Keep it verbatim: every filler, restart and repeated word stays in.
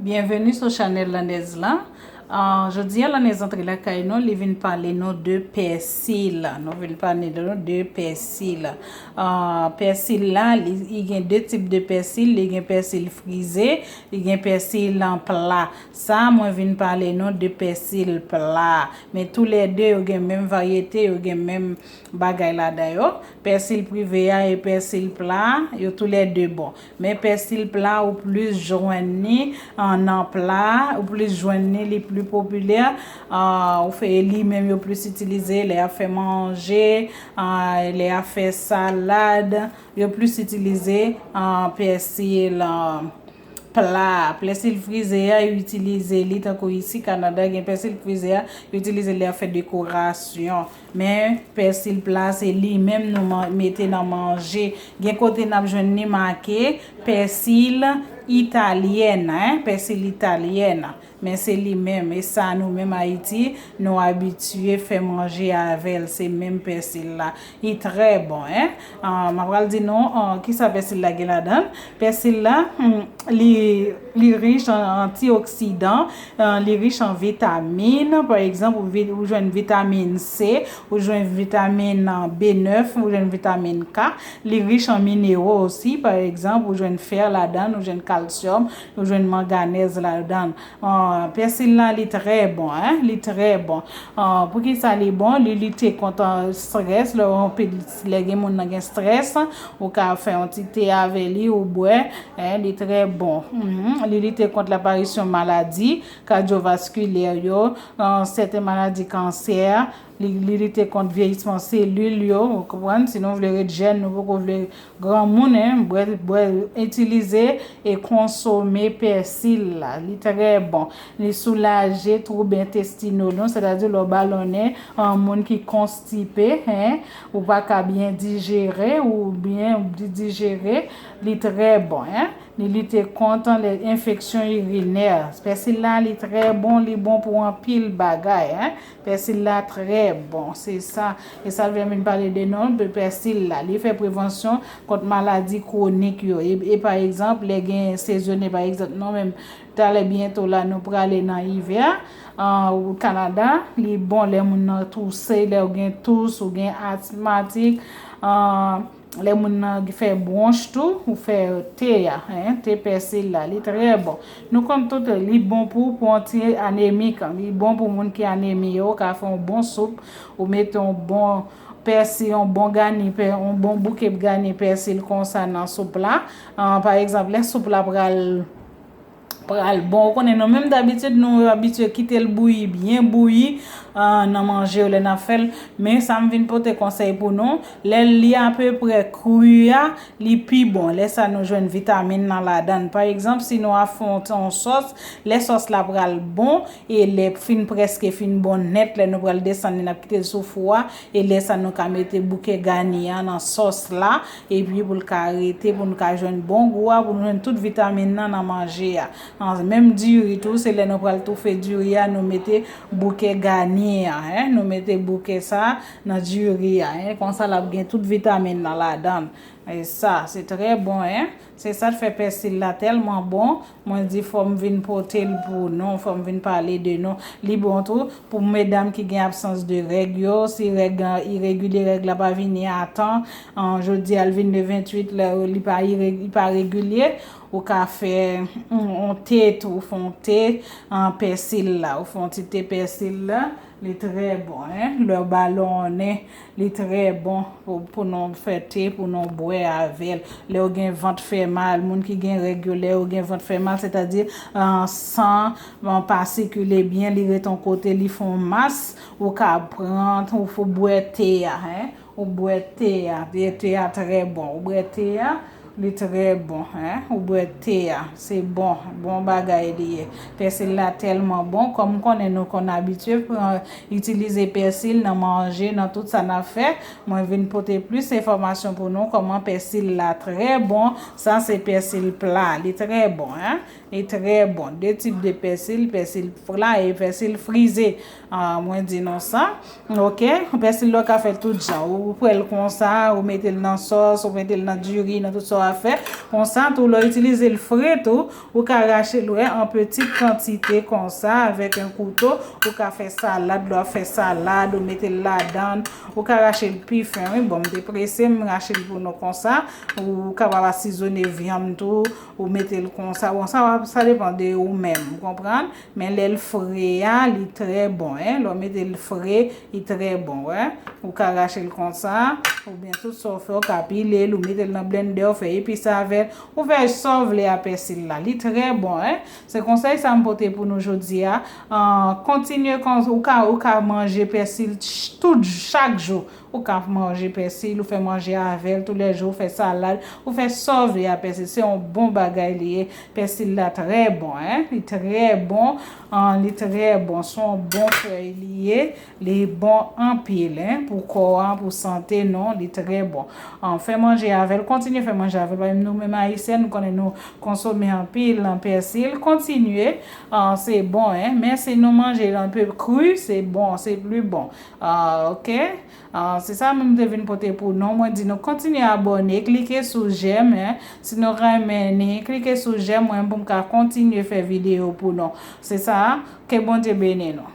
Byenveni sou chanèl Lanez la. Ah, jodi a, Lanez antre lakay nou, li vin pale nou de pèsil. Nou vin pale nou de pèsil. Ah, pèsil la, li, li gen de tip de pèsil. Li gen pèsil frize, li gen pèsil an pla. Sa, mwen vin pale nou de pèsil pla. Men toulède, yo gen menm varyete, yo gen menm bagay ladan yo. Pèsil frize a e pèsil pla, yo toulède bon. Men pèsil pla ou plis jwenn li an, an pla, ou plis jwenn li, li pli popilè. Ah, ou fè li menm yo plis itilize lè y ap fè manje, ah, lè y ap fè salad, yo plis itilize, ah, pèsil, ah, pla. Pèsil frize a, yo itilize li tankou isi Kanada, gen pèsil frize a, yo itilize li ap fè dekorasyon. Men pèsil pla, se li menm nou man- mete nan manje. Gen kote n ap jwenn li make pèsil italyèn, en, pèsil italyèn. Men se li menm, e sa nou menm Ayiti, nou abitye fè manje avè l, se menm pèsil la. Li trè bon, en. Ah, m ap pral di nou, ah, kisa pèsil la gen ladan l. Pèsil la, hmm, li, li rich an antioksidan, ah, li rich an vitamin. Pa egzanp, ou, vi- ou jwenn vitamin C, ou jwenn vitamin, ah, B nèf, ou jwenn vitamin K. Li rich an minero osi. Pa egzanp, ou jwenn fè ladan l, ou jwenn kalsyòm, ou jwenn manganèz ladan l. Ah, pèsil la, li trè bon, en, li trè bon. Ah, poukisa li bon? Li lite kont, ah, strès. Lè, anpil, lè gen moun nan gen strès, ou ka fè yon ti te avè li, ou bwè, en, li trè bon. Mhm. Li lite kont laparisyon maladi kadyovaskilè yo, ah, sèten maladi kansè, li, li lite kont vyeyisman selil yo, ou konprann? Si nou vle ret jèn, nou poko vle granmoun, en, bwè, bwè, itilize e konsome pèsil la. Li trè bon. Li soulaje twoub entestino nou, sètadi lè w balonnen, an, moun ki konstipe, en, ou pa ka byen dijere, ou byen di- dijere, li trè bon, en. Li lite kont lè enfeksyon irinè. Pèsil la, li trè bon, li bon pou anpil bagay, en. Pèsil la trè bon, se sa. E sa l fè m vin pale de non de pèsil la. Li fè prevansyon kont maladi kwonik yo. E, e pa egzanp, lè gen sezonnen, pa egzanp, non, menm talè byento la, nou prale nan ivè, an, o Kanada, li bon lè moun nan touse, lè ou gen tous, ou gen asmatik, an, lè moun nan fè bwonch tou, ou fè te a, en, te pèsil la, li trè bon. Nou konn tout, li bon pou, pou anti anemik, li bon pou moun ki anemi yo, ou ka fè yon bon soup, ou mete yon bon pèsil, yon bon gani, pè- yon bon bouke gani pèsil konsa nan soup la. An, pa egzanp, lè soup la pral pral bon. Ou konnen nou menm dabitid nou abitye kite l bouyi, byen bouyi, ah, nan manje yo lè n ap fè l. Men sa m vin pote konsèy pou nou, lè li apeprè kri a, li pi bon. Lè sa nou jwenn vitamin nan ladan l. Pa egzanp, si nou ap fè yon, yon sòs, lè sòs la pral bon, e lè fin prèske fin bon nèt, lè nou pral desann li, n ap kite l sou fou a, e lè sa nou ka mete bouke gani a nan sòs la, epi pou l ka rete, pou nou ka jwenn bon gou a, pou nou jwenn tout vitamin nan nan manje a. An, menm diri tou, se lè nou pral toufe diri a, nou mete bouke gani a, en, nou mete bouke sa nan diri a, en, konsa l ap gen tout vitamin nan ladan l. E sa, se trè bon, en. Se sa k fè pèsil la tèlman bon, mwen di fò m vin pote l pou nou, fò m vin pale de nou. Li bon tou pou medam ki gen absans de règ yo, si règ, an, iregilye, règ la pa vini a tan, an, jodi a l vin le venntuit, lè li pa ire- li pa regilye, ou ka fè, mm, yon te tou, ou fè yon te, an, pèsil la, ou fè yon ti te pèsil la, li trè bon, en. Lè w balonnen, li trè bon pou, pou nou fè te, pou nou bwè avè l. Lè w gen vant fè mal, moun ki gen règ yo, lè yo gen vant fè mal, sètadi, ah, san, ah, pa sikile byen, li ret yon kote, li fè yon mas, ou ka pran, ou fè w bwè te a, en. Ou bwè te a, te, te a trè bon. Ou bwè te a, li trè bon, en. Ou bwè te a, se bon, bon bagay li ye. Pèsil la tèlman bon, kòm m konnen nou konn abitye pran, itilize pèsil nan manje, nan tout sa n ap fè, mwen vin pote plis enfòmasyon pou nou kòman pèsil la trè bon. Sa se pèsil pla, li trè bon, en. E trè bon. De tip de pèsil, pèsil fla e pèsil frize. Ah, mwen di nou sa. Ok, pèsil la w ka fè tout jan. Ou pran l konsa, ou mete l nan sòs, ou mete l nan diri, nan tout sa w ap fè. Konsa tou, lè w itilize l fre tou, ou ka rache l, wè, an peti kantite konsa, avèk yon kouto. Ou ka fè salad, lè w ap fè salad, ou mete l ladan. Ou ka rache l pi fen, wi. Bon, m te prese, m rache l pou nou konsa. Ou kapab asizone vyann tou, ou mete l konsa. Bon, sa, sa depann de ou menm, ou konprann? Men lè l fre a, li trè bon, en. Lè w mete l fre, li trè bon, wè. Ou ka rache l konsa, oubyen tout sa w fè, ou ka pile l, ou mete l nan blendè, ou fè epis avè l, ou fè sa w vle a pèsil la. Li trè bon, en. Se konsèy sa m pote pou nou jodi a. Ah, kontinye konsa, ou ka, ou ka manje pèsil ch-, tout, chak jou. Ou ka manje pèsil, ou fè manje avè l toulèjou, ou fè salad, ou fè sa w vle a pèsil. Se yon bon bagay li ye. Pèsil la trè bon, en. Li trè bon. Ah, li trè bon. Se yon bon fèy li ye. Li bon anpil, en, pou kò a, pou sante nou. Li trè bon. Ah, fè manje avè l. Kontinye fè manje avè l. Paske nou menm Ayisyen, nou konnen nou konsome anpil nan pèsil. Kontinye. Ah, se bon, en. Men si nou manje l anpe kri, se bon, se pli bon. Ah, ok. Ah, se sa menm m te vin pote pou nou. Mwen di nou kontinye abòne, klike sou jèm, en. Si nou renmen ni, klike sou jèm mwen pou m ka kontinye fè videyo pou nou. Se sa, ke Bondye beni nou.